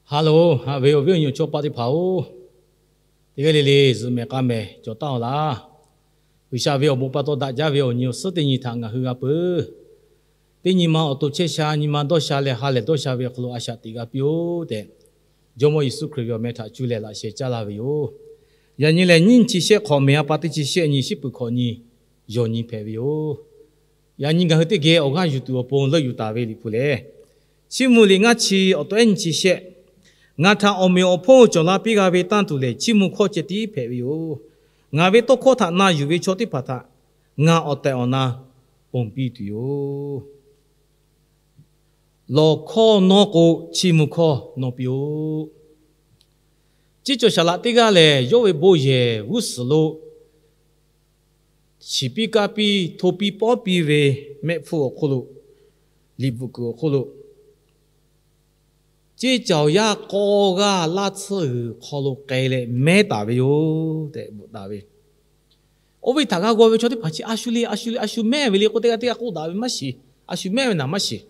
Ha loˬ, haꞈ ve awˬ viˉ awˬ nyi awˬ chawˇ paˆ teˇ hpaˍ-oˬ, teˇ g'aˇ le le zuhꞈ mehˍ k'a mehˍ cawˬ taˉ-aw laˇ. G'uiˬsha ve awˬ bon pa taw daꞈ jaˇ ve awˬ nyi awˬ suhˉ teˇ nyi htaꞈ ngaˬ hui g'a peuˬ. Teˇ nyi ma awˬ to chehˇ sha, nyi ma dawˇ sha leh ha lehˬ dawˇ sha ve awˬ hk'aw lo a shaꞈ teꞈ g'a piˇ-oˆ tehꞈ, Jawˇmawˇ Yeˍsuˆ Hkriꞈ ve awˬ meh htaꞈ cuˇ leh laꞈ sheh caˇ laˇ ve yoˬ. Yaꞈ nyi lehˬ, nyiˇ nyi chi shehˆ hk'awꞈ mehˍ a pa teˇ chi shehˆ nyi shiˉ peuˬ hkawꞈ nyi yawˬ nyi hpehꞈ ve yoˬ. Yaꞈ nyi ngaˬ hui teˇ geh awˬ g'aˇ yuˬ tuˬ awˬ pon leuˆ yuˬ taˍ ve Liꞈ hpu lehˬ, Chiˇ mvuh liꞈ ngaˇ chi awˬ to ehˉ nyi chi shehˆ, Ngaˬ htaꞈ awˬ meꞈ awˬ hponˇ cawˬ la piˇ g'a ve tanˇ tuˬ lehˬ, chiˇ mvuh hkawˇ ceh tiˉ hpehꞈ ve yoˬ. Ngaˬ ve tawˇ hkawˇ htaꞈ na yuˬ ve chaw teˇ hpaˍ htaꞈ ngaˬ awˬ tehˬ awˬ na ponˬ piˇ tuˬ yoˬ. Lawˬ hkawˇ nawˇ k'o, chiˇ mvuh hkawˇ nawˇ piˇ-oˆ. Ceˇ cawˬ saˍ laꞈ teˇ g'aˇ lehˬ, yawˇ ve bon yehˬ g'uˇ suhˍ lo shiˍ piˇ kaˇ piˇ hto piˇ pawˉ piˇ ve mehˆ hpfuhˇ awˬ hk'oˆ lo, liꞈ bvuhꞈ kuiˬ awˬ hk'oˆ lo, ceˇ cawˬ yaˇ k'awˇ g'aˇ laˇ tsuhˇ g'uiˬ hk'aw lo k'ai leh mehˉ taˍ ve yoˬ tehꞈ bvuhꞈ taˍ ve. Oˇ ve htaꞈ g'a g'aw ve chaw teˇ hpaˍ chi a shu le, a shu le, a shu mehˉ ve le k'o, teˇ g'aˇ teˇ g'aˇ k'oˆ daꞈ ve maˇ shiˍ. A shu mehˉ ve naˍ maˇ shiˍ.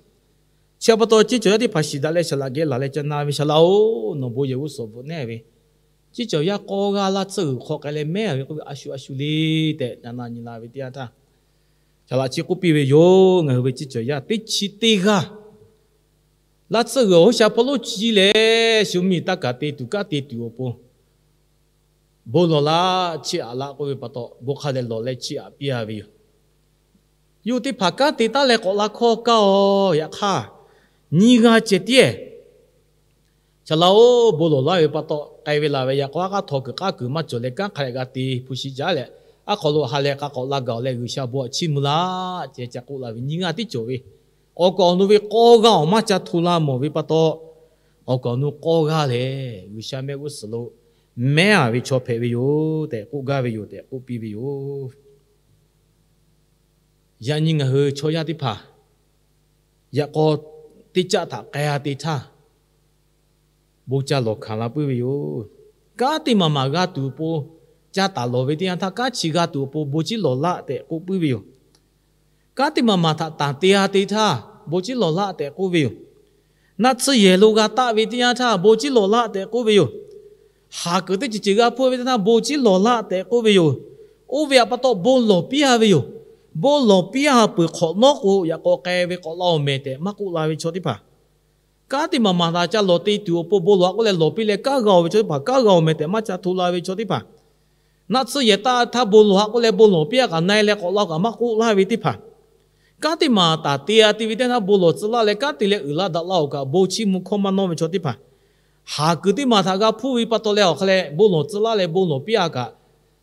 Chi pa taw ceˇ cawˬ yaˇ teˇ hpaˍ shiˍ daꞈ leh saˍ laꞈ geh laˬ leh ca na ve, Saˍ laꞈ-oˬ, nawˬ bon yehˬ g'uˇ suhˍ bvuhꞈ nehˉ ve, ceˇ cawˬ yaˇ k'awˇ g'aˇ laˇ tsuhˇ g'uiˬ hk'aw k'ai leh mehˉ ve k'oˆ ve, a shu a shu le tehꞈ na na nyi la ve teˇ yanˇ htaˇ, saˍ laꞈ chi k'oˆ piˇ ve yoˬ. Ngaˬ hui ve ceˇ cawˬ yaˇ teˇ chi teˇ g'aˇ laˇ tsuhˇ g'uiˬ awˬ hoˉ sha hpawˇ lonˉ ci leh shu miˬ taˇ kaˍ te tuˬ kanˉ te tuˬ awˬ pon bon lawˬ laˇ, chiˇ aꞈ laˇ k'oˆ ve pa taw, bon hk'a dehꞈ lawˬ leh chiˇ aꞈ piˇ-a ve yoˬ. Yawˇ teˇ hpaˍ kanˉ te taˉ leh k'awꞈ la hkawˇ kaˇ-aw. Yaꞈ hk'aˇ, nyiˇ g'aˇ ceh tiˉ-ehˍ, Saˍ laꞈ-oˬ, bon lawˬ laˇ ve pa taw k'ai ve laˬ ve yaꞈ k'o, aˉ k'aˉ htaw kuiˬ k'aˉ kuiˬ maˇ cawˬ leh kanˉ hk'a dehꞈ g'a te hpu shi caˉ leh, aˉ hk'aw lo ha leh k'a k'awꞈ la gaˬ-oˬ leh G'uiˬsha bon htaꞈ chiˇ mvuh laˇ ceh ca k'oˆ la ve nyiˇ g'aˇ tiˉ cawˬ ve. Awˬ kaˍ awˬ nu ve k'awˇ g'aˇ awˬ maˇ ca hto la mawˬ ve pa taw, awˬ kaˍ awˬ nu k'awˇ g'aˇ lehˬ, G'uiˬsha mehˆ g'uˇ suhˍ lo mehˉ-a ve chaw hpehꞈ ve yoˬ tehꞈ k'oˆ gaˇ ve yoˬ tehꞈ k'oˆ piˇ ve yoˬ. Yaꞈ nyi ngaˬ hui chaw yaˇ teˇ hpaˍ yaꞈ k'aw teˇ caˆ htaꞈ k'ai-a te htaˇ, bon ca lawˬ hkanˍ la puiˉ ve yoˬ. Kanˉ teˇ maˬ maˬ g'a tuˬ awˬ pon ca taˍ lawˬ ve teˇ yanˇ htaˇ, kanˉ chi g'a tuˬ awˬ pon bon ciˉ lawˬ laˆ tehꞈ k'oˆ puiˉ ve yoˬ. Kanˉ teˇ maˬ maˬ htaꞈ tanˬ te-a te htaˇ, bon ciˉ lawˬ laˆ tehꞈ k'oˆ ve yoˬ. Naˆ tsuhˇ yehˬ lo g'a taˆ ve teˇ yanˇ htaˇ, bon ciˉ lawˬ laˆ tehꞈ k'oˆ ve yoˬ. Haˍ kuiˬ teˇ ceuˬ ceuˬ g'a hpuˇ ve teˇ yanˇ htaˇ, bon ciˉ lawˬ laˆ tehꞈ k'oˆ ve yoˬ. Oˇ ve htaꞈ pa taw bon lawˬ piˇ-a ve yoˬ. Bon lawˬ piˇ-a peuˬ hk'awꞈ nawˉ k'o, yaꞈ k'aw k'ai ve k'awꞈ la-oˬ mehˍ tehꞈ maˇ k'oˆ la ve chaw teˇ hpaˍ, kanˉ teˇ maˬ maˬ htaꞈ ca lawˬ te tuˬ awˬ pon bon lawˬ-a k'oˆ leh lawˬ piˇ leh kanˉ g'a-oˬ ve chaw teˇ hpaˍ, kanˉ g'a-oˬ mehˍ tehꞈ maˇ ca hto la ve chaw teˇ hpaˍ, naˆ tsuhˇ yehˬ taˆ htaˇ bon lawˬ-a k'oˆ leh bon lawˬ piˇ-a kaꞈ na-e leh k'awꞈ la-oˬ kaꞈ maˇ k'oˆ laˇ ve teˇ hpaˍ, kanˉ teˇ maˬ taˍ te-a te ve teˇ yanˇ bon lawˬ tcuh laˇ leh kanˉ te leh uiˍ la daꞈ laˇ-oˬ kaꞈ bon chiˇ mvuh hkawˇ maˇ nawˇ ve chaw teˇ hpaˍ, haˍ kuiˬ teˇ maˬ htaꞈ g'a hpuˇ ve pa taw leh awˬ hk'a leh bon lawˬ tcuh laˇ leh bon lawˬ piˇ-a kaꞈ,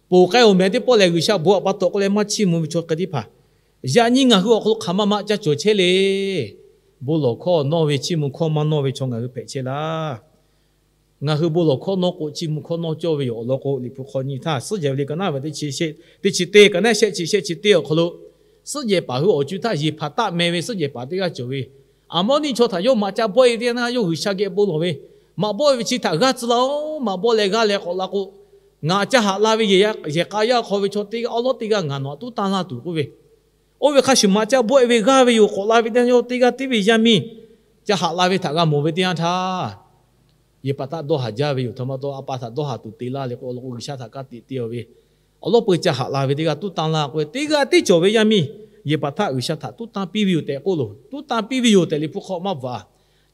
ponˬ k'ai-oˬ mehˍ teˇ pawˆ lehˬ G'uiˬsha bon htaꞈ pa taw k'oˆ leh maˇ chiˇ mvuh ve chaw hk'e teˇ hpaˍ, yaꞈ nyi ngaˬ hui awˬ hk'aw lo hk'aˬ ma ma ca cawˬ chehˇ le. Bon lawˬ hkawˇ nawˇ ve, chiˇ mvuh hkawˇ maˇ nawˇ ve chaw ngaˬ hui hpehꞈ chehˇ laˇ. Ngaˬ hui bon lawˬ hkawˇ nawˇ k'o, chiˇ mvuh hkawˇ nawˇ cawˇ ve yoˬ. Awˬ lawn k'o, Liꞈ hpu hk'aw nyi htaˇ, Suhˉ jehˬ ve le ka naˉ ve teˇ chi teˇ, ka naˉ shehˆ chi shehˆ chi teˇ awˬ hk'aw lo, suhˉ jehˬ paˍ hui awˬ co htaˇ Yeˍhpaˍtaˆ meh ve suhˉ jehˬ paˍ teˇ g'aˇ cawˬ ve, Aˍmawˇniˆ chaw htaꞈ yawˇ maꞈ ca bawˆ-e ve teˇ yanˇ htaˇ, yawˇ G'uiˬsha geh bon lawˬ ve, maꞈ bawˆ-e ve chi htaꞈ g'aˇ tcuh laˇ-oˬ. Maꞈ bawˆ leh g'aˇ leh k'awꞈ la k'o, ngaˬ ca haꞈ la ve yehˬ k'a yaˇ hk'aw ve chaw teˇ g'aˇ awˉ lawˉ teˇ g'aˇ ngaˬ nawˬ htaꞈ tuˉ tanˇ laˇ tuˬ k'oˆ ve, oˇ ve hk'a shuˍ maꞈ ca bawˆ-e ve g'aˇ ve yoˬ. K'awꞈ la ve teˇ yanˇ yawˇ teˇ g'aˇ tiˉ ve yaˇ miˇ ca haꞈ la ve htaꞈ g'a mawˬ ve teˇ yanˇ htaˇ, Yeˍhpaˍtaˆ dawˇ haˍ jaˇ ve yoˬ. Htaꞈ ma taw a pa htaꞈ dawˇ haˍ tuˬ te laˇ leh k'o, awˬ lawn k'o G'uiˬsha htaꞈ ka tiꞈ te-a ve, awˬ lawn peu ca haꞈ la ve teˇ g'aˇ tuˉ tanˇ laˇ k'oˆ ve, teˇ g'aˇ tiˉ cawˬ ve yaˇ miˇ Yeˍhpaˍtaˆ G'uiˬsha htaꞈ tuˉ tanˇ piˇ ve yoˬ tehꞈ k'oˆ loˬ. Tuˉ tanˇ piˇ ve yoˬ tehꞈ Liꞈ hpu hk'aw maˇ bvuhꞈ-a.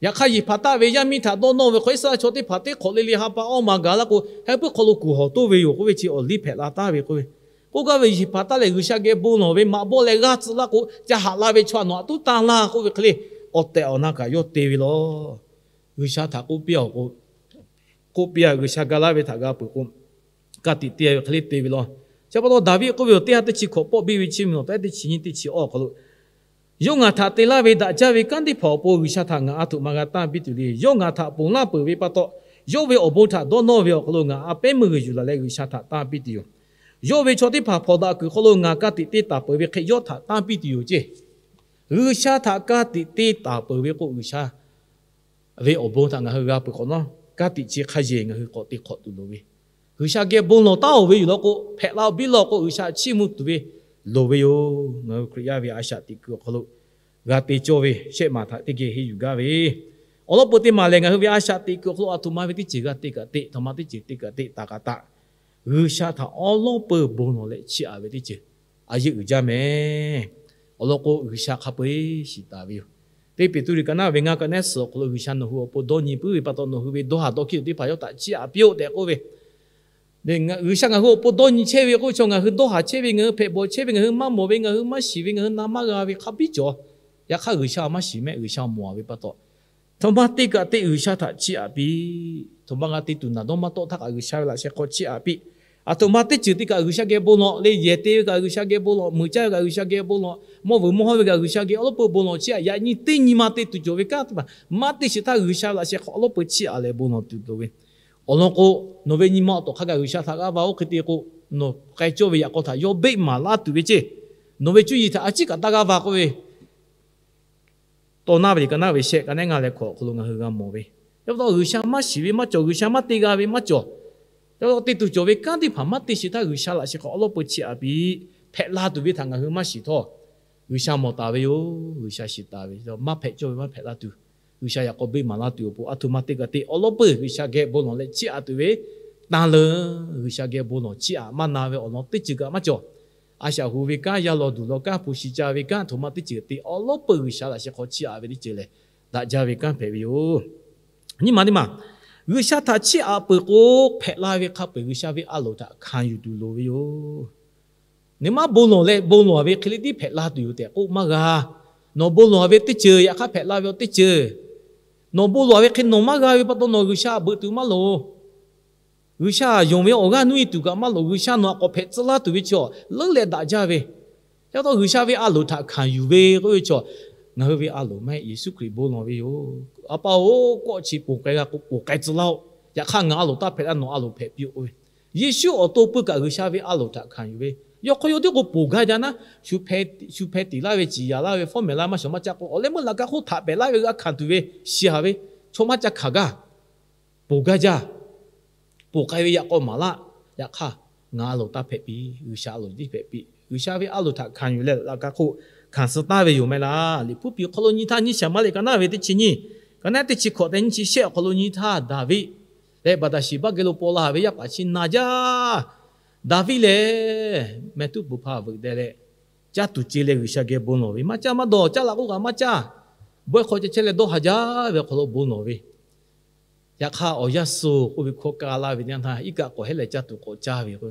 Yaꞈ hk'aˇ Yeˍhpaˍtaˆ ve yaˇ miˇ htaꞈ dawˇ nawˇ ve hk'aw, Iˉsaˍreˍlaˆ chaw teˇ hpaˍ teˇ hk'awꞈ le le ha pa awˇ ma gaˬ laˇ k'o, heh puiˉ hk'aw lo kuˬ hawˬ toˇ ve yoˬ k'oˆ ve chi awˬ liˇ hpehꞈ la taˍ ve k'oˆ ve. K'oˆ gaˇ ve, Yeˍhpaˍtaˆ lehˬ G'uiˬsha geh bon lawˬ ve, maꞈ bawˆ leh g'aˇ tcuh laˇ k'o, ca haꞈ la ve chaw nawˬ htaꞈ tuˉ tanˇ laˇ k'oˆ ve hk'e le, awˬ tehˬ awˬ na kaꞈ yawˇ te ve law. G'uiˬsha htaꞈ k'oˆ piˇ-a k'o, k'oˆ piˇ-a, G'uiˬsha ga laˇ ve htaꞈ g'a peuˬ k'o, ka tiꞈ te-a ve hk'e le te ve law. Chi pa taw Daˍviˆ k'oˆ ve yoˬ. Teˇ ha teˇ chi hkawꞈ pawˆ biˇ ve Chiˇ mvuh awˬ to ehˉ teˇ chi nyiˇ teˇ chi awˇ awˬ hk'aw lo, Yawˇ ngaˬ htaꞈ te laˇ ve daꞈ jaˇ ve kanˉ teˇ hpaˍ awˬ pon G'uiˬsha htaꞈ ngaˬ a htoꞈ ma g'a tanˇ piˇ tuˬ le. Yawˇ ngaˬ htaꞈ ponˬ laˇ peuˬ ve pa taw, yawˇ ve awˬ bon htaꞈ dawˇ nawˇ ve awˬ hk'aw lo ngaˬ a pehˉ meuˇ g'uiˬ yuˬ laˬ leh G'uiˬsha htaꞈ tanˇ piˇ tuˬ yoˬ. Yawˇ ve chaw teˇ hpaˍ hpawnˬ daꞈ kuiˬ hk'aw lo ngaˬ ka tiꞈ te taˍ peuˬ ve hk'e yawˇ htaꞈ tanˇ piˇ tuˬ yoˬ ceˇ. G'uiˬsha htaꞈ ka tiꞈ te taˍ peuˬ ve k'o, G'uiˬsha ve awˬ bon htaꞈ ngaˬ hui g'a peuˬ hk'awꞈ nawˉ, ka tiꞈ chi hk'a yehˬ ngaˬ hui k'awꞈ te hk'awꞈ tuˬ loˍ ve, G'uiˬsha geh bon lawˬ taˉ-oˬ ve yoˬ law k'o, hpehꞈ la-o biˇ law k'o, G'uiˬsha chiˇ mvuh tuˬ ve loˍ ve yoˬ. Ngaˬ hui Hkriꞈ yaˇ ve a shaꞈ teꞈ kuiˬ awˬ hk'aw lo g'a te cawˇ ve shehˆ maˬ htaꞈ teˇ geh henˇ yuˬ gaˇ ve, Awˬ lawn peuˬ teˇ maˬ lehˬ, ngaˬ hui ve a shaꞈ teꞈ kuiˬ awˬ hk'aw lo aˬ htoꞈ ma ve teˇ ceuˬ g'a te kaꞈ teꞈ, a htoꞈ ma teˇ ceuˬ te kaꞈ teꞈ taˍ kaꞈ taꞈ, G'uiˬsha htaꞈ awˉ lawˉ peuˬ bon lawˬ leh chiˇ aꞈ ve teˇ ceuˬ a yeˇ uiˍ jaˇ mehˍ. Awˬ lawn k'o, G'uiˬsha hk'a peu-eˬ shiˍ taˍ ve yoˬ. Teˇ Peˍtruˆ liꞈ ka naˉ ve ngaˇ ka naˉ suhˍ awˬ hk'aw lo G'uiˬsha nawˬ hui awˬ pon dawˇ nyi puiˉ ve pa taw, nawˬ hui ve dawˇ haˍ dawˇ hkiˉ tuˬ teˇ hpaˍ yawˇ htaꞈ chiˇ aꞈ piˇ-oˆ tehꞈ k'oˆ ve, G'uiˬsha ngaˬ hui awˬ pon dawˇ nyi chehˇ ve k'oˆ ve chaw, ngaˬ hui dawˇ haˍ chehˇ ve, ngaˬ hui hpehꞈ bawˬ chehˇ ve, ngaˬ hui maˇ mawˬ ve, ngaˬ hui maˇ shiˍ ve, ngaˬ hui na maˇ g'a ve hk'a biˇ cawˬ. Yaꞈ hk'aˇ, G'uiˬsha maˇ shiˍ mehˆ, G'uiˬsha mawˬ ve pa taw, a htoꞈ ma te kaꞈ teꞈ G'uiˬsha htaꞈ chiˇ aꞈ piˇ. A htoꞈ ma g'a te tuˬ naˍ dawˇ maˇ tawˆ htaˇ kaꞈ G'uiˬsha ve laꞈ sheh hk'aw chiˇ aꞈ piˇ. A htoꞈ ma teˇ ceuˬ te kaꞈ G'uiˬsha geh bon lawˬ le. Yehˬ te ve kaꞈ G'uiˬsha geh bon lawˬ, muiˬ caˇ ve kaꞈ G'uiˬsha geh bon lawˬ, mawˇ vuiˬ mawˇ hawˇ ve kaꞈ G'uiˬsha geh awˉ lawˉ peuˬ bon lawˬ chiˇ aꞈ. Yaꞈ nyi teˇ nyi ma te tuˬ cawˬ ve kanˉ teˇ hpaˍ maˇ te shiˍ htaˇ, G'uiˬsha ve laꞈ sheh hk'aw awˉ lawˉ peuˬ chiˇ aꞈ leh bon lawˬ tuˬ loˍ ve. Awˬ lawn k'o, nawˬ ve nyi ma awˬ tawˍ hk'a gaˬ G'uiˬsha htaꞈ g'a va oˇ hk'e te k'o, nawˬ k'ai cawˇ ve yaꞈ k'aw htaꞈ yawˇ beˆ maˍ laˇ tuˬ ve ceˇ. Nawˬ ve cuˇ yiˍ htaꞈ a ciˉ kaꞈ taˇ g'a va k'oˆ ve, Tawˇ naˉ ve liꞈ ka naˉ ve shehˆ ka nehˉ ngaˇ leh hkawꞈ awˬ hk'aw lo ngaˬ hui g'a mawˬ ve, yaꞈ pa taw G'uiˬsha maˇ shiˍ ve maˇ cawˬ, G'uiˬsha maˇ te g'a ve maˇ cawˬ. Yaꞈ pa taw te tuˬ cawˬ ve kanˉ teˇ hpaˍ maˇ te shiˍ htaˇ, G'uiˬsha laꞈ sheh hk'aw awˉ lawˉ peuˬ chiˇ aꞈ piˇ. Hpehꞈ la tuˬ ve htaꞈ ngaˬ hui maˇ shiˍ htawˇ, G'uiˬsha mawˬ taˍ ve yoˬ. G'uiˬsha shiˍ taˍ ve, maˇ hpehꞈ cawˇ ve maˇ hpehꞈ la tuˬ, G'uiˬsha yaꞈ k'aw beˆ maˍ laˇ tuˬ awˬ pon, a htoꞈ ma te kaꞈ teꞈ awˉ lawˉ peuˬ G'uiˬsha geh bon lawˬ leh chiˇ aꞈ tuˬ ve, tanˇ leuˉ G'uiˬsha geh bon lawˬ chiˇ aꞈ maˇ na ve awˬ lawn teˇ ceuˬ kaꞈ maˇ cawˬ. A shaꞈ hu ve kanˉ, yaˇ law duˬ law kanˉ, hpu shi ca ve kanˉ, a htoꞈ ma teˇ ceuˬ teꞈ awˉ lawˉ peuˬ G'uiˬsha laꞈ sheh hk'aw chiˇ aꞈ ve teˇ ceuˬ lehˬ, daꞈ jaˇ ve kanˉ hpehꞈ ve yoˬ. Nyi ma teˇ maˬ, G'uiˬsha htaꞈ chiˇ aꞈ peuˬ k'o, hpehꞈ la ve hk'a peu-eˬ G'uiˬsha ve a loˍ htaꞈ hkanˍ yuˬ tuˬ loˍ ve yoˬ. Nawˬ maˇ bon lawˬ leh bon lawˬ ve hk'e le tiˉ hpehꞈ la tuˬ yoˬ tehꞈ k'oˆ maˇ g'a. Nawˬ bon lawˬ ve teˇ ceuˬ yaꞈ hk'aˇ hpehꞈ la ve awˬ teˇ ceuˬ. Nawˬ bon lawˬ ve hk'e nawˬ maˇ g'a ve pa taw, nawˬ G'uiˬsha beuꞈ tuˬ maˇ loˍ. G'uiˬsha yonˍ ve awˬ g'aˇ nuˇ e tuˬ kaꞈ maˇ loˍ. G'uiˬsha nawˬ htaꞈ k'awꞈ hpehꞈ tcuh laˇ tuˬ ve chaw leuˉ leh daꞈ jaˇ ve, yaꞈ pa taw G'uiˬsha ve a loˍ htaꞈ hkanˍ yuˬ ve k'oˆ ve chaw, ngaˬ hui ve a loˍ maˇ heˆ. Yeˍsuˆ Hkriꞈ bon lawˬ ve yoˬ. A pa-oˬ, kawˆ chi ponˬ k'ai g'a k'o ponˬ k'ai tcuh laˇ-oˆ. Yaꞈ hk'aˇ ngaˬ a loˍ taˇ hpehꞈ laˇ, nawˬ a loˍ hpehꞈ piˇ-oˆ k'oˆ ve, Yeˍsuˆ awˬ to pui kaꞈ G'uiˬsha ve a loˍ htaꞈ hkanˍ yuˬ ve, yawˇ hk'aw yawˇ tiˉ k'o ponˬ gaˇ jaˇ naˉ, shu hpeh tiˍ laˇ ve, ciˍ yaˍ laˇ ve, fawˉ mehˍ laˇ, maˇ shawˍ maˇ caˇ k'o, awˬ leh meuˇ laꞈ ka hk'oˆ htaꞈ pehˍ laˇ ve g'a hkanˍ tuˬ ve, shiˍ haˍ ve, chaw maˇ caˇ hkanˍ gaˇ. Ponˬ gaˇ jaˇ. Ponˬ k'ai ve yaꞈ k'aw maˍ laˇ. Yaꞈ hk'aˇ, ngaˬ a loˍ taˇ hpehꞈ piˇ, G'uiˬsha a loˍ tiˉ hpehꞈ piˇ. G'uiˬsha ve a loˍ htaꞈ hkanˍ yuˬ leh laꞈ ka hk'oˆ hkanˍ suh taˍ ve yoˬ mehˍ laˇ. Liꞈ hpu piˍ awˬ hk'aw lo nyi htaˇ, nyiˇ Saˍmaˍriˆ ka naˉ ve teˇ chi nyiˇ, ka naˉ teˇ chi hkawꞈ tehꞈ nyiˇ chi shehˆ awˬ hk'aw lo nyi htaˇ, Daˍviˆ leh Baˍdaˍsheˍbaˆ geh lo paw la ve yaˇ paˍ chi na jaˇ. Daˍviˆ lehˬ, meh tuˉ puˍ hpa veuꞈ deh leh, caˇ tuˬ ce leh G'uiˬsha geh bon lawˬ ve, maˇ caˇ maˇ dawˬ, caˇ laꞈ k'oˆ kaꞈ maˇ caˇ. Bawehˇ hk'aw ceh chehˇ leh dawˇ haˍ jaˇ ve awˬ hk'aw lo bon lawˬ ve, yaꞈ hk'aˇ awˬ yanˇ suh k'oˆ ve hkawˇ ka laˇ ve teˇ yanˇ htaˇ, iˉ kaˆ k'awꞈ hehˉ leh caˇ tuˬ k'awꞈ caˇ ve k'o,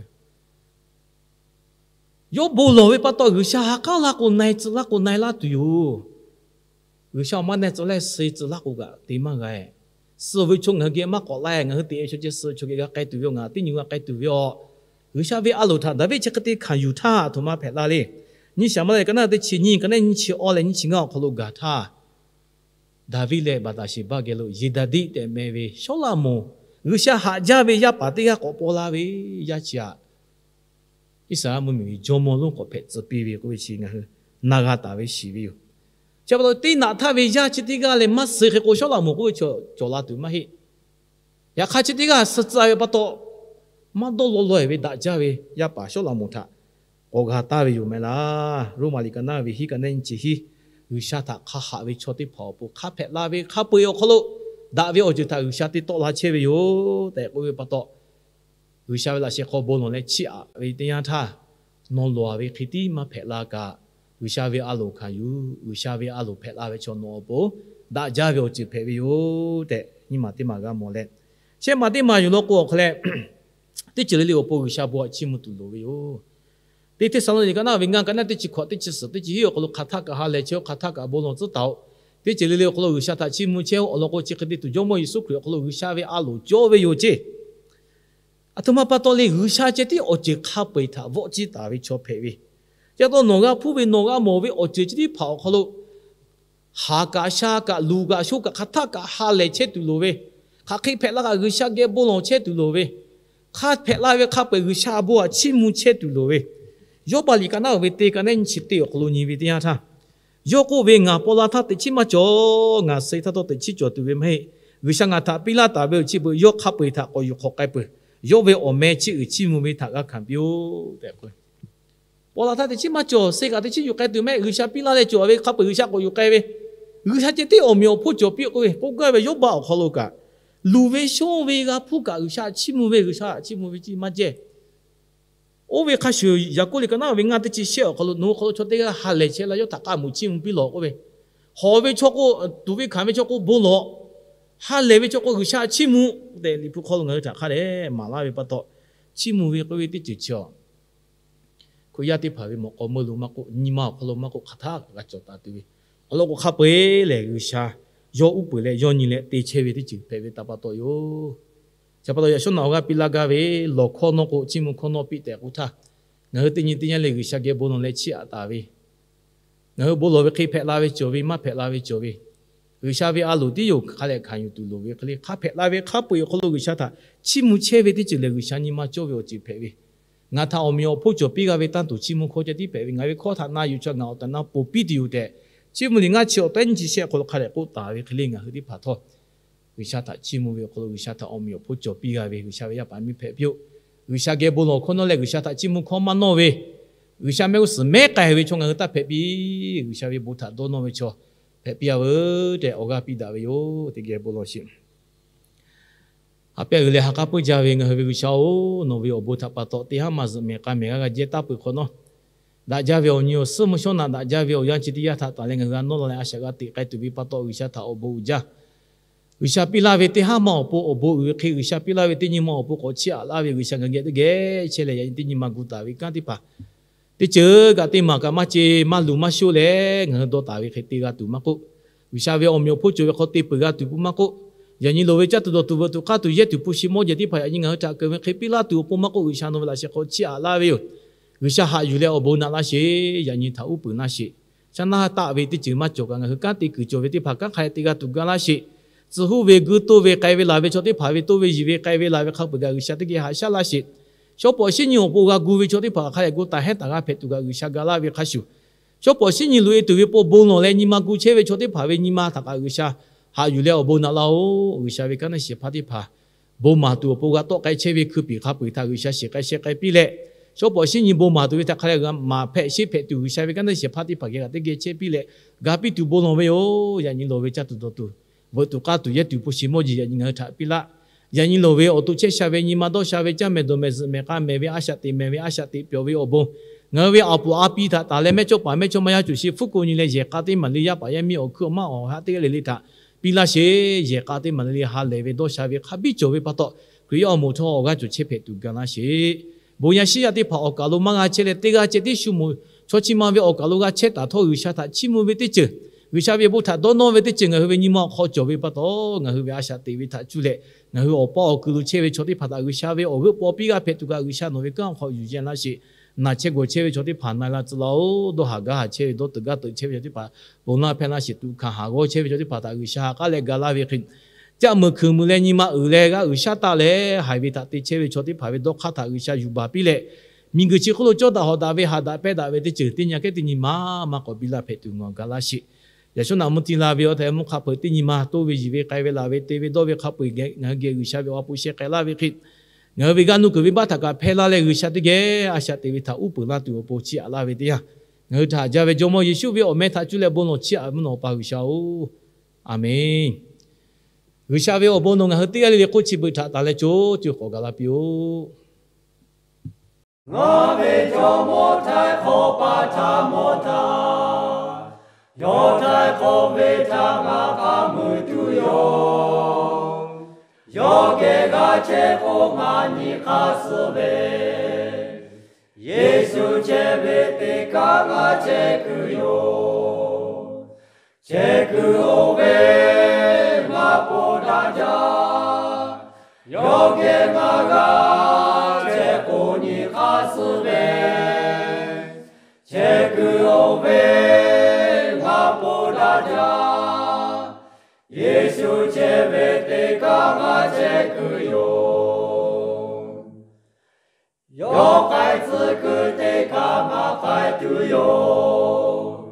yawˇ bon lawˬ ve pa taw G'uiˬsha ha k'aˉ laˇ k'o na-e tcuh laˇ k'o na-e laˇ tuˬ yoˬ. G'uiˬsha awˬ maˇ na-e tcuh laˇ, suh-e tcuh laˇ k'o kaꞈ te maˇ g'a-e. Suh ve chaw ngaˬ hui geh maˇ k'awꞈ la-e, ngaˬ hui te-e chaw ceh suh ve chaw geh g'a k'ai tuˬ ve, ngaˬ teˇ nyi g'a k'ai tuˬ ve aˬ. G'uiˬsha ve a loˍ htaꞈ Daˍviˆ chi hk'e te hkanˍ yuˬ htaˇ, a htoꞈ ma hpehꞈ la le. Nyiˇ Saˍmaˍriˆ ka naˉ teˇ chi nyiˇ, ka naˉ nyiˇ chi awˇ leh nyiˇ chi ngaˇ awˬ hk'aw lo gaˬ htaˇ, Daˍviˆ leh Baˍdaˍsheˍbaˆ geh lo Yeˍdaˍdiˆ tehꞈ meh ve Sawˉlaꞈmonˍ, G'uiˬsha haꞈ jaˇ ve yaˇ paˍ teˇ g'aˇ k'awꞈ paw la ve, yaˇ chi aꞈ, Iˉsaˍreˍlaˆ mvuhˇmiˬ ve jawˇmawˇ lonˉ k'awꞈ hpehꞈ tcuh piˇ ve k'oˆ ve chi ngaˬ hui na g'a taˍ ve shiˍ ve yoˬ. Chi pa taw teˇ naꞈ htaˇ ve yaˇ chi teˇ g'aˇ leh maˇ suh hk'e k'o, Sawˉlaꞈmonˍ k'oˆ ve chaw cawˬ la tuˬ maˇ heˆ. Yaꞈ hk'aˇ chi teˇ g'aˇ suh tcuh ve pa taw, maˇ dawˇ law law-e ve daꞈ jaˇ ve yaˇ paˍ Sawˉlaꞈmonˍ htaꞈ k'awꞈ g'a taˍ ve yoˬ mehˍ laˇ. Roˉmaꞈ liꞈ ka naˉ ve hiˉ ka naˉ nyiˇ chi hiˉ, G'uiˬsha htaꞈ hk'a haꞈ ve chaw teˇ hpaˍ awˬ pon hk'a hpehꞈ la ve hk'a peu-eˬ awˬ hk'aw lo daꞈ ve awˬ ceuˬ htaꞈ G'uiˬsha te tawˆ la chehˇ ve yoˬ tehꞈ k'oˆ ve pa taw, G'uiˬsha ve laꞈ sheh hk'aw bon lawˬ leh chiˇ aꞈ ve teˇ yanˇ htaˇ, nawˬ lawˬ-a ve hk'e tiˉ maˇ hpehꞈ la kaꞈ, G'uiˬsha ve a loˍ hkanˍ yuˬ, G'uiˬsha ve a loˍ hpehꞈ la ve chaw nawˬ awˬ pon daꞈ jaˇ ve awˬ ceuˬ hpehꞈ ve yoˬ tehꞈ nyiˇ maˬ teˇ maˬ g'a mawˬ leh, shehˆ maˬ teˇ maˬ yuˬ law k'o awˬ hk'aw leh, teˇ ceuˬ le le awˬ pon G'uiˬsha bon htaꞈ chiˇ mvuh tuˬ loˍ ve yoˬ. Teˇ Hteˇsaˍlawˇniˆ liꞈ ka naˉ ve ngaˇ, ka naˉ teˇ chi hkawꞈ, teˇ chi suhˍ, teˇ chi hiˉ awˬ hk'aw lo hk'aˬ htaˆ kaꞈ ha lehˬ chehˇ-oˆ, hk'aˬ htaˆ kaꞈ bon lawˬ tcuhˉ taˍ-oꞈ. Teˇ ceuˬ le le awˬ hk'aw lo G'uiˬsha htaꞈ chiˇ mvuh chehˇ-oˆ. Awˬ lawn k'o, chi hk'e te tuˬ Jawˇmawˇ Yeˍsuˆ Hkriꞈ awˬ hk'aw lo G'uiˬsha ve a loˍ cawˇ ve yoˬ ceˇ. A htoꞈ ma pa taw le, G'uiˬsha ceh tiˉ awˬ ceuˬ hk'a peu-eˬ htaꞈ vawˆ ciˇ taˍ ve chaw hpehꞈ ve. Chi pa taw nawˬ g'a hpuˇ ve, nawˬ g'a mawˬ ve awˬ ceuˬ chi teˇ hpaˍ awˬ hk'aw lo, haˍ kaꞈ sha kaꞈ luˬ kaꞈ sho kaꞈ hk'aˬ htaˆ kaꞈ ha lehˬ chehˇ tuˬ loˍ ve, hk'aˬ hk'e hpehꞈ la kaꞈ G'uiˬsha geh bon lawˬ chehˇ tuˬ loˍ ve, hk'a hpehꞈ la ve hk'a peu-eˬ G'uiˬsha bon htaꞈ chiˇ mvuh chehˇ tuˬ loˍ ve, Yawˇbaˆ liꞈ ka naˉ ve teˇ, ka naˉ nyiˇ chi teˇ awˬ hk'aw lo nyi ve teˇ yanˇ htaˇ, yawˇ k'oˆ ve, Ngaˬ paw la htaˇ teꞈ chiˉ maˇ cawˬ. Ngaˬ suh-e htaˇ htawˇ teꞈ chiˉ cawˬ tuˬ ve maˇ heˆ. G'uiˬsha ngaˬ htaꞈ piˇ laˇ taˍ ve awˬ chi beuꞈ yawˇ hk'a peu-eˬ htaꞈ k'awꞈ yuˬ hk'awꞈ k'ai peuˬ. Yawˇ ve awˬ meh chiˇ uiˍ chiˇ mvuh ve htaꞈ g'a hkanˍ piˇ-oˆ tehꞈ k'oˆ ve. Paw la htaˇ teꞈ chiˉ maˇ cawˬ. Suh kaꞈ teꞈ chiˉ yuˬ k'ai tuˬ mehˆ. G'uiˬsha piˇ laˇ leh cawˬ ve hk'a peu-eˬ G'uiˬsha k'awꞈ yuˬ k'ai ve. G'uiˬsha ceh tiˉ awˬ meꞈ awˬ hponˇ cawˬ piˇ k'oˆ ve, k'oˆ gaˇ ve Yawˇbaˆ awˬ hk'aw lo kaꞈ, luˬ ve shonˇ ve g'a hpuˇ kaꞈ G'uiˬsha htaꞈ chiˇ mvuh ve, G'uiˬsha htaꞈ chiˇ mvuh ve ciˇ maˇ cehˇ. Oˇ ve hk'a shuˍ, Yaˍkoˆ liꞈ ka naˉ ve ngaˇ teˇ chi shehˆ awˬ hk'aw lo, nawˬ hui hk'aw lo chaw teˇ g'aˇ ha lehˬ chehˇ la, yawˇ htaꞈ k'a muiˬ chiˇ mvuh piˇ lawˬ k'oˆ ve, hawˬ ve chaw k'o, tuꞈ ve hkanˍ ve chaw k'o bon lawˬ, ha lehˬ ve chaw k'o G'uiˬsha chiˇ mvuh tehꞈ Liꞈ hpu hk'aw lo ngaˬ hui htaꞈ hk'a dehꞈ maˍ laˇ ve pa taw, chiˇ mvuh ve k'oˆ ve teˇ ceuˬ chi a Hkriꞈ yaˇ teˇ hpaˍ ve mawꞈ k'aw meuˇ lo maˇ k'oˆ, nyi ma awˬ hk'aw lo maˇ k'oˆ, hk'aˬ htaˇ g'a cawˬ taˍ tuˬ ve awˬ lawn k'o, hk'a peu-eˬ lehˬ G'uiˬsha yawˇ uˉ peunˍ leh yawˇ nyi leh te chehˇ ve teˇ ceuˬ hpehꞈ ve htaꞈ pa taw yoˬ. Chi pa taw yaꞈ shawˉ naꞈ awˬ g'aˇ piˇ laˇ gaˇ ve, lawˬ hkawˇ nawˉ k'o, chiˇ mvuh hkawˇ nawˉ piˇ tehꞈ k'oˆ htaˇ, ngaˬ hui teˇ nyi teˇ yanˇ leh G'uiˬsha geh bon lawˬ leh chiˇ aꞈ taˍ ve, ngaˬ hui bon lawˬ ve hk'e hpehꞈ la ve cawˬ ve, maˇ hpehꞈ la ve cawˬ ve, G'uiˬsha ve a loˍ tiˉ yoˬ, hk'a leh hkanˍ yuˬ tuˬ loˍ ve hk'e le, hk'a hpehꞈ la ve hk'a peu-eˬ awˬ hk'aw lo G'uiˬsha htaꞈ chiˇ mvuh chehˇ ve teˇ ceuˬ lehˬ, G'uiˬsha nyi ma cawˇ ve awˬ ceuˬ hpehꞈ ve, ngaˬ htaꞈ awˬ meꞈ awˬ hponˇ cawˬ piˇ g'a ve tanˇ tuˬ chiˇ mvuh hkawˇ ceh tiˉ hpehꞈ ve, ngaˬ ve hkawˇ htaꞈ na yuˬ chaw ngaˬ awˬ tehˬ na ponˬ piˇ tuˬ yoˬ tehꞈ, chiˇ mvuh liꞈ ngaˇ chi awˬ tehˉ nyiˇ chi shehˆ awˬ hk'aw lo hk'a dehꞈ k'oˆ taˍ ve hk'e le, ngaˬ hui teˇ hpaˍ htawˇ G'uiˬsha htaꞈ chiˇ mvuh ve awˬ hk'aw lo G'uiˬsha htaꞈ awˬ meꞈ awˬ hponˇ cawˬ piˇ g'a ve G'uiˬsha ve yaˇ paˍ miˇ hpehꞈ piˇ-oˆ. G'uiˬsha geh bon lawˬ hkawˇ nawˉ leh G'uiˬsha htaꞈ chiˇ mvuh hkawˇ maˇ nawˇ ve, G'uiˬsha mehˆ g'uˇ suhˍ mehˉ k'ai ve chaw ngaˬ hui taˇ hpehꞈ piˇ. G'uiˬsha ve bon htaꞈ dawˇ nawˇ ve chaw hpehꞈ piˇ-a veuˬ tehꞈ awˬ g'aˇ piˇ daꞈ ve yoˬ. Teˇ geh bon lawˬ sheˍ. Ha pehˇ g'uiˬ leh ha k'aˉ peuˇ jaˇ ve ngaˬ hui ve G'uiˬsha-oˬ, nawˬ ve awˬ bon htaꞈ pa taw teˇ haˉ maˇ zuhꞈ mehˍ k'a mehˍ g'aˇ g'a jehˇ taˇ peuˬ hk'awꞈ nawˉ, daꞈ jaˇ ve awˬ nyi awˬ suhˉ mvuhˇ shawˉ naꞈ daꞈ jaˇ ve awˬ yanˇ chi teˇ yanˇ htaꞈ tanˬ leh ngaˬ hui g'a nawˉ la leh a shaꞈ g'a teꞈ k'ai tuˬ ve pa taw G'uiˬsha htaꞈ awˬ bon uiˍ jaˇ. G'uiˬsha piˇ laˇ ve teˇ haˉ ma awˬ pon awˬ bon uiˍ ve hk'e, G'uiˬsha piˇ laˇ ve teˇ nyi ma awˬ pon k'awꞈ chiˇ aꞈ laˇ ve G'uiˬsha ngaˬ hui geh teˇ geh chehˇ leh, yaꞈ nyi teˇ nyi ma gu taˍ ve kanˉ teˇ hpaˍ teˇ ceuˬ kaꞈ teˇ maˬ kaꞈ maˇ ce, maˇ luˬ maˇ shoˆ leh ngaˬ hui dawˇ taˍ ve hk'e te g'a tuˬ maˇ k'oˆ, G'uiˬsha ve awˬ meꞈ awˬ hponˇ cawˬ ve hk'aw te peuˬ g'a tuˬ pun maˇ k'oˆ, yaꞈ nyi loˍ ve caˇ tuˬ dawˬ tuˬ veuꞈ tuˬ k'aˇ tuˬ yehˇ tuˬ hpu shi mawˇ jehˬ teˇ hpaˍ yaꞈ nyi ngaˬ hui htaꞈ keunˍ ve hk'e piˇ laˇ tuˬ awˬ pon maˇ k'oˆ, G'uiˬsha nawˬ ve laꞈ sheh hk'aw chiˇ aꞈ laˇ ve yoˬ. G'uiˬsha haꞈ yuˬ leh awˬ bon naꞈ laˇ sheˍ. Yaꞈ nyi htaꞈ uˉ peunˍ laˇ sheˍ. Shaˉ naˇ taˆ ve teˇ ceuˬ maˇ cawˬ kaꞈ ngaˬ hui kanˉ te kuiˬ cawˬ ve teˇ hpaˍ kanˉ hk'a dehꞈ te g'a tuˬ ga laˇ sheˍ. Tcuh huˉ ve, guˇ toˇ ve, k'ai ve laˬ ve chaw teˇ hpaˍ ve toˇ ve yiˬ ve k'ai ve laˬ ve hk'a peu-eˬ kaꞈ G'uiˬsha teˇ geh haꞈ shaˉ laˇ sheˍ. Shawˉ pawˍ shinˉ nyi awˬ pon g'a gu ve chaw teˇ hpaˍ hk'a dehꞈ gu taˍ hehˉ taˍ g'a hpehꞈ tuˬ kaꞈ G'uiˬsha ga laˇ ve hk'a shuˍ, shawˉ pawˍ shinˉ nyi loꞈ-e tuˬ ve pon bon lawˬ leh nyi ma gu chehˇ ve chaw teˇ hpaˍ ve nyi ma htaꞈ kaꞈ G'uiˬsha haꞈ yuˬ leh awˬ bon naꞈ laˇ-oˬ. G'uiˬsha ve kanˉ neˇ shehˍ hpaˇ teˇ hpaˍ bon maˍ tuˬ awˬ pon g'a tawˆ k'ai chehˇ ve hkui piˍ hk'a peu-eˬ htaꞈ G'uiˬsha shiˍ k'ai sheh k'ai piˇ leh, shawˉ pawˍ shinˉ nyi bon maˍ tuˬ ve htaꞈ hk'a dehꞈ maˍ hpehꞈ sheˉ hpehꞈ tuˬ G'uiˬsha ve kanˉ neˇ shehˍ hpaˇ teˇ hpaˍ geh kaꞈ teˇ geh chehˇ piˇ leh, ga piˇ tuˬ bon lawˬ ve yoˬ. Yaꞈ nyi loˍ ve caˇ tuˬ dawˬ tuˬ, veuꞈ tuˬ k'aˇ tuˬ yehˇ tuˬ hpu shi mawˇ jehˬ yaꞈ nyi ngaˬ hui htaꞈ piˇ laˇ. Yaꞈ nyi loˍ ve awˬ to chehˇ sha ve nyi ma dawˇ sha ve caˇ mehˍ dawˬ mehˍ zuhꞈ mehˍ k'a mehˍ ve a shaꞈ teꞈ mehˍ ve a shaꞈ teꞈ pyawˬ ve awˬ bon, ngaˬ hui ve a puˍ a pi htaꞈ tanˬ leh mehˇ chawˇ paˍ mehˇ chawˇ maˇ yaˇ cuˬ shi hpfuhˇ ko nyi leh yehˬ k'a teˇ maˍ le yaˇ paˍ yaˇ miˇ awˬ hkuiˉ awˬ maˇ awˬ haꞈ teˇ g'aˇ le le htaꞈ piˇ laˇ sheˍ. Yehˬ k'a teˇ maˍ le le ha lehˬ ve dawˇ sha ve hk'a biˇ cawˬ ve pa taw, Hkriꞈ yaˇ awˬ moˍ htawˇ awˬ g'aˇ cawˬ chehˇ hpehꞈ tuˬ ga laˇ sheˍ. Bon yaˇ shiˉ yaˇ teˇ hpaˍ awˬ kaˍ lo maˇ g'a chehˇ leh teˇ g'aˇ ceh tiˉ shu moˍ chaw chi ma ve awˬ kaˍ lo g'a chehˇ taˍ htawˇ G'uiˬsha htaꞈ chiˇ mvuh ve teˇ ceuˬ, G'uiˬsha ve bon htaꞈ dawˇ nawˇ ve teˇ ceuˬ ngaˬ hui ve nyi ma awˬ hk'aw cawˬ ve pa taw, ngaˬ hui ve a shaꞈ teꞈ ve htaꞈ cuˇ leh, ngaˬ hui awˬ paˇ awˬ kui lo chehˇ ve chaw teˇ hpaˍ htaꞈ G'uiˬsha ve awˬ g'euˆ paw piˇ g'a hpehꞈ tuˬ kaꞈ G'uiˬsha nawˬ ve kanˉ awˬ hk'aw yuˬ yehˇ laˇ sheˍ. Naˬ chehˇ gawˬ chehˇ ve chaw teˇ hpaˍ na la tcuh laˇ-oˬ. Dawˇ haˍ gaˇ haˍ chehˇ ve, dawˇ teuꞈ gaˇ teuꞈ chehˇ ve chaw teˇ hpaˍ ponˬ laˇ hpehˇ laˇ sheˍ. Tuꞈ hkanˍ haˍ g'awˇ chehˇ ve chaw teˇ hpaˍ htaꞈ G'uiˬsha ha k'aˉ leh ga laˇ ve hk'e, caˆ meuˍ hkuiˬ meuˍ leh nyi ma uiˍ leh g'a uiˍ shaˉ taˆ leh haiˬ ve htaꞈ te chehˇ ve chaw teˇ hpaˍ ve dawˇ hk'aˇ htaꞈ G'uiˬsha yuˬ baˬ piˇ leh, miˬguiˬ chi hk'oˆ lo cawˇ daꞈ hawꞈ daꞈ ve haꞈ daꞈ pehnˇ daꞈ ve teˇ ceuˬ teˇ nyi kehˉ teˇ nyi maˇ maˇ k'awꞈ biˇ laˇ hpehꞈ tuˬ ngaˬ ga laˇ sheˍ. Yaꞈ shawˉ naꞈ mvuhˇ tiˇ la ve awˬ tehˬ mvuhˇ hk'a peu-eˬ teˇ nyi ma toˇ ve yiˬ ve k'ai ve laˬ ve te ve dawˇ ve hk'a peu-eˬ ngaˬ hui geh G'uiˬsha ve awˬ ha hpu sheh k'ai laˇ ve hk'e, ngaˬ hui ve g'aˇ nuˇ kuiˬ venˇbaˆ htaꞈ kaꞈ hpehˇ laˇ leh G'uiˬsha teˇ geh a shaꞈ teꞈ ve htaꞈ uˉ peunˍ laˇ tuˬ awˬ pon chiˇ aꞈ laˇ ve teˇ yanˇ, ngaˬ hui htaꞈ haꞈ jaˇ ve Jawˇmawˇ Yeˍsuˆ ve awˬ meh htaꞈ cuˇ leh bon lawˬ chiˇ aꞈ ve nawˬ pa G'uiˬsha-oˬ, Aˍmenˬ. G'uiˬsha ve awˬ bon nawˬ ngaˬ hui teˇ g'aˇ le le hk'oˆ chi beuꞈ htaꞈ tanˬ leh co co k'awꞈ gaˬ la piˇ-oˆ. Ngaˬ ve Jawˇmawˇ htaiˍ hk'awꞈ pa htaꞈ mawˬ htaˇ, yawˇ htaiˍ hk'awꞈ ve htaꞈ ngaˬ k'a muiˬ tuˬ yoˬ. Yawˇ geh g'a chehˇ k'o ngaˬ nyi hk'aˇ suh ve, Yeˍsuˆ chehˇ ve teˇ kaꞈ ngaˬ chehˇ kuiˬ yoˬ. Chehˇ kuiˬ oˇ ve ngaˬ po daꞈ jaˇ. Yawˇ geh ngaˬ g'a chehˇ k'o nyi hk'aˇ suh ve, chehˇ kuiˬ oˇ ve ngaˬ po daꞈ jaˇ. Yeˍsuˆ chehˇ ve teˇ kaꞈ ngaˬ chehˇ kuiˬ yoˬ. Yawˇ k'ai tcuh kuiˬ teˇ kaꞈ ngaˬ k'ai tuˬ yoˬ.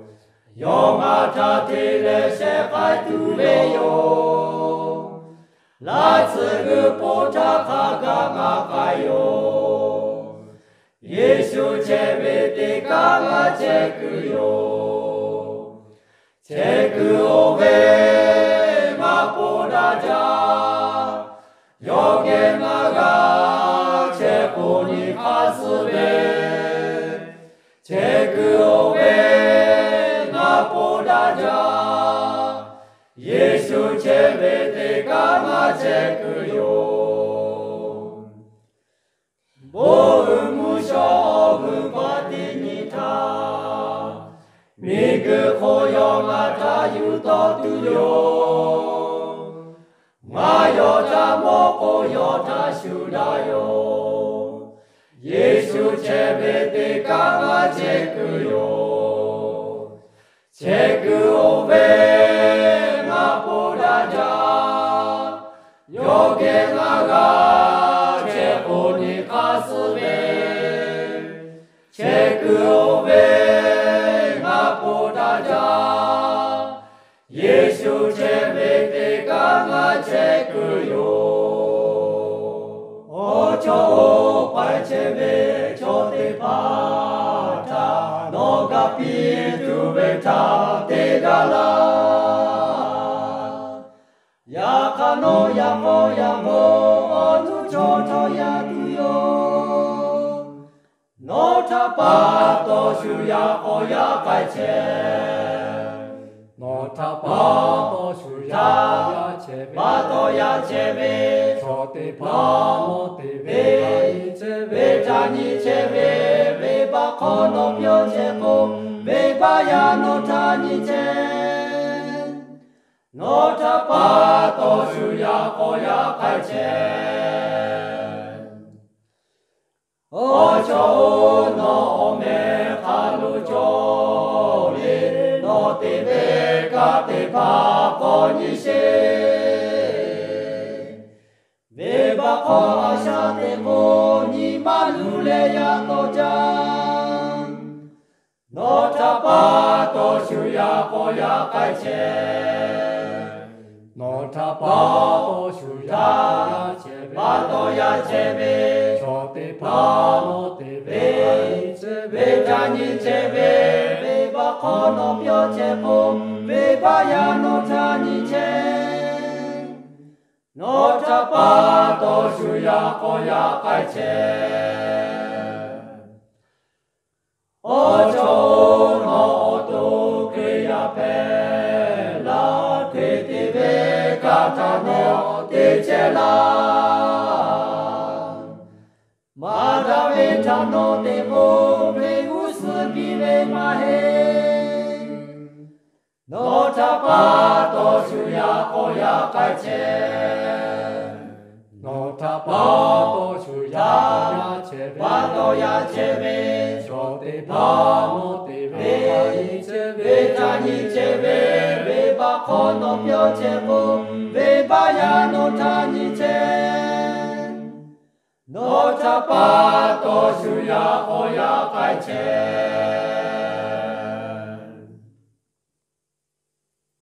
Yawˇ ngaˬ htaꞈ te leh shehˍ k'ai tuˬ ve yoˬ. Laˇ tsuhˇ g'uiˬ po htaˇ hk'a gaˬ ngaˬ k'ai yoˬ. Yeˍsuˆ chehˇ ve teˇ kaꞈ ngaˬ chehˇ kuiˬ yoˬ. Chehˇ kuiˬ oˇ ve jaˇ. Yeˍsuˆ chehˇ ve teˇ kaꞈ ngaˬ chehˇ kuiˬ yoˬ. Bon uiˍ mvuhˇ shawˉ awˬ hui pa teˇ nyi htaˇ, miˬguiˬ hk'oˆ yawˇ ngaˬ htaꞈ yuˬ tawˆ tuˬ yoˬ. Ngaˬ yawˇ htaꞈ mawˇ k'o yawˇ htaꞈ shuˍ daꞈ yoˬ. Yeˍsuˆ chehˇ ve teˇ kaꞈ ngaˬ chehˇ kuiˬ yoˬ. Chehˇ kuiˬ oˇ ve ngaˬ po daꞈ jaˇ. Yawˇ geh ngaˬ g'a chehˇ k'o nyi hk'aˇ suh ve. Chehˇ kuiˬ oˇ ve ngaˬ po daꞈ jaˇ. Yeˍsuˆ chehˇ ve teˇ kaꞈ ngaˬ chehˇ kuiˬ yoˬ. Awˬ chawˇ oˇ k'ai chehˇ ve chaw teˇ hpaˍ htaꞈ nawˬ ga piˇ tuˬ ve htaꞈ te gaˇ laˇ. Yaꞈ hk'aˇ nawˬ yaꞈ k'aw yaꞈ mawˬ awˬ nuˇ chaw htawˇ yaꞈ tuˬ yoˬ. Nawˬ htaꞈ pa taw shu yaꞈ k'aw yaꞈ k'ai chehˇ. Nawˬ htaꞈ pa taw shu yaꞈ k'aw yaꞈ chehˇ ve, pa taw yaꞈ chehˇ ve chaw teˇ hpaˍ nawˬ te ve, venˇbaˆ htaꞈ nyi chehˇ ve, venˇbaˆ hk'aw nawˬ pyawˇ chehˇ k'o, venˇbaˆ yaˇ nawˬ htaꞈ nyi chehˇ. Nawˬ htaꞈ pa taw shu yaꞈ k'aw yaꞈ k'ai chehˇ. Awˬ chawˇ oˬ, nawˬ awˬ meh hk'a lo cawˬ le, nawˬ te ve kaꞈ teˇ hpaˍ k'awꞈ nyi sheˍ. Venˇbaˆ hk'aw a shaꞈ teꞈ k'o, nyi ma luˬ leh yaꞈ tawˆ jaˇ. Nawˬ htaꞈ pa taw shu yaꞈ k'aw yaꞈ k'ai chehˇ. Nawˬ htaꞈ pa taw shu yaꞈ k'aw yaꞈ chehˇ ve, pa taw yaꞈ chehˇ ve chaw teˇ hpaˍ nawˬ te ve, venˇbaˆ htaꞈ nyi chehˇ ve, venˇbaˆ hk'aw nawˬ pyawˇ chehˇ k'o, venˇbaˆ yaˇ nawˬ htaꞈ nyi chehˇ. Nawˬ htaꞈ pa taw shu yaꞈ k'aw yaꞈ k'ai chehˇ. Awˬ chawˇ oˬ, nawˬ awˬ to Hkriꞈ yaˇ hpehꞈ laˇ. Hkriꞈ te ve kaꞈ htaꞈ nawˬ te chehˇ laˇ. Maˍ daꞈ ve htaꞈ nawˬ te k'o, venˇ g'uˇ suhˍ piˇ ve maˇ heˆ. Nawˬ htaꞈ pa taw shu yaꞈ k'aw yaꞈ k'ai chehˇ. Nawˬ htaꞈ pa taw shu yaꞈ k'aw yaꞈ chehˇ ve, pa taw yaꞈ chehˇ ve chaw teˇ hpaˍ nawˬ te ve, venˇbaˆ htaꞈ nyi chehˇ ve, venˇbaˆ hk'aw nawˬ pyawˇ chehˇ k'o, venˇbaˆ yaˇ nawˬ htaꞈ nyi chehˇ. Nawˬ htaꞈ pa taw shu yaꞈ k'aw yaꞈ k'ai chehˇ.